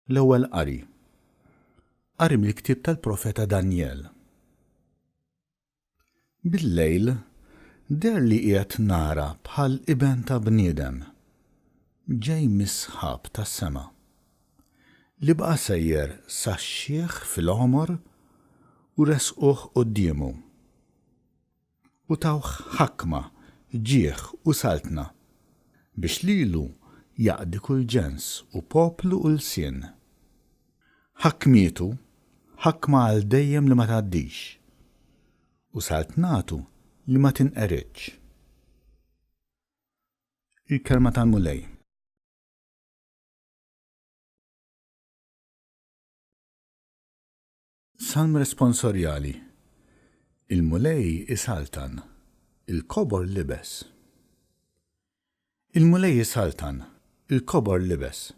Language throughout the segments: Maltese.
L-Ewwel Qari. Qari mill-ktieb tal-profeta Danjel. Bil-lejl deher li qiegħed nara bħal iben ta' bniedem, ġej mis-sħab tas-sema, li baqa' sejjer sax-xiħ fil-għomor u ressquh quddiemu. U tawh ħakma, ġieħ u saltna, biex lilu jaqdi kull ġens u poplu u lsien. Ħakmietu, ħakma għal dejjem li ma tgħaddix, u saltnatu li ma tinqeridx. Il-Kelma tal-Mulej. Salm Responsorjali Il-Mulej isaltan, il-kobor libes. Il-Mulej isaltan, il-kobor libes.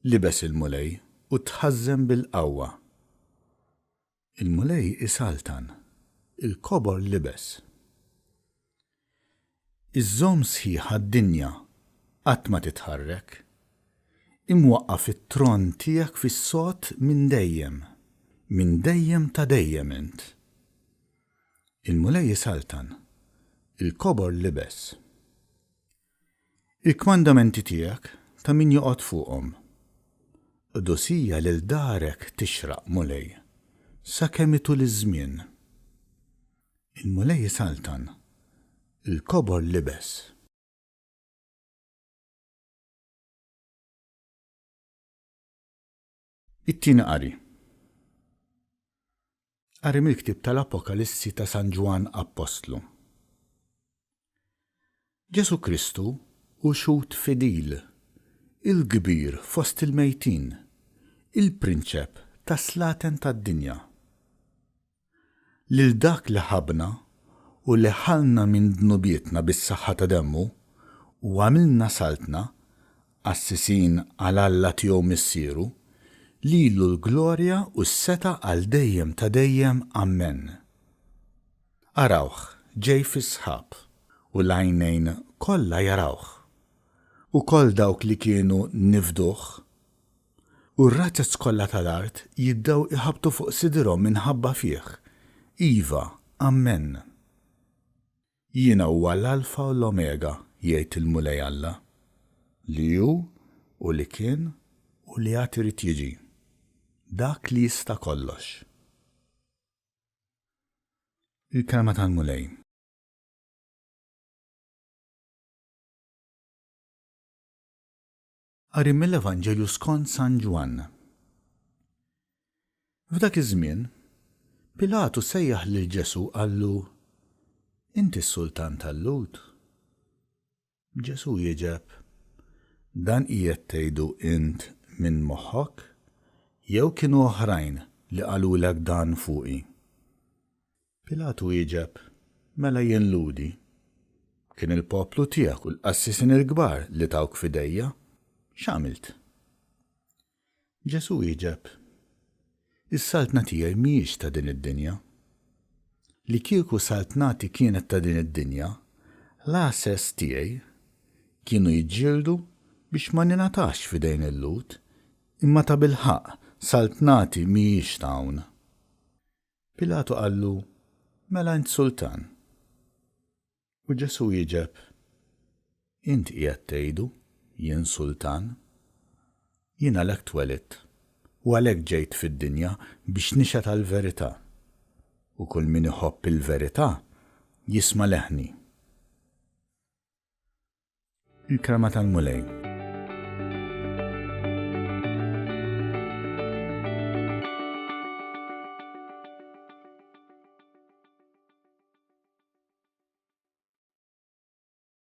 Libes il-Mulej u tħażżem bil-qawwa. Il-Mulej isaltan, il-kobor libes. Iżżomm sħiħa d-dinja, qatt ma titħarrek. Imwaqqaf it-tron tiegħek fis-sod minn dejjem, minn dejjem ta' dejjem int. Il-Mulej isaltan, il-kobor libes. Il-kmandamenti tiegħek ta' min joqgħod fuqhom. Qdusija lil darek tixraq, Mulej, sakemm itul iż-żmien. Il-Mulej isaltan, il-kobor libes. It-Tieni Qari. Qari mill-ktieb tal-Apokalissi ta' San Ġwann Appostlu. Ġesù Kristu hu xhud fidil, il-kbir fost il-mejtin, il-prinċep tas-slaten tad-dinja. Lil dak li ħabbna u li ħallna minn dnubietna bis-saħħa ta' demmu u għamilna saltna, qassisin għal Alla tiegħu Missieru, lilu l-glorja u s-setgħa għal dejjem ta' dejjem. Ammen. Arawh ġej fis-sħab, u l-għajnejn kollha jarawh, ukoll dawk li kienu nifduh. U r-razez kollha tal-art jibdew iħabbtu fuq sidirhom minħabba fih. Iva, Ammen. Jiena huwa l-Alfa u l-Omega, jgħid il-Mulej Alla, li hu, u li kien, u li għad irid jiġi, dak li jista' kollox. Il-Kelma tal-Mulej. Qari mill-Evanġelju skont San Ġwann. F'dak iż-żmien, Pilatu sejjaħ lil Ġesù qallu, Inti s-sultan tal-Lhud? Ġesù wieġeb, Dan qiegħed tgħidu int minn moħħok, jew kienu oħrajn li qalulek dan fuqi? Pilatu wieġeb, Mela jien Lhudi? Kien il-poplu tiegħek u l-qassisin il-kbar li tawk f'idejja. X'għamilt? Ġesù wieġeb, Is-saltna tiegħi mhijiex ta' din id-dinja. Li kieku saltnati kienet ta' din id-dinja, l-għases tiegħi kienu jiġġieldu biex ma ningħatax f'idejn il-Lhud, imma tabilħaqq saltnati mhijiex ta' hawn. Pilatu qallu, Mela int sultan? U Ġesù wieġeb, Int qiegħed tgħidu, jien sultan. Jien għalhekk twelidt, u għalhekk ġejt fid-dinja biex nixhed għall-verità. U kull min iħobb il-verità jisma' leħni. Il-Kelma tal-Mulej.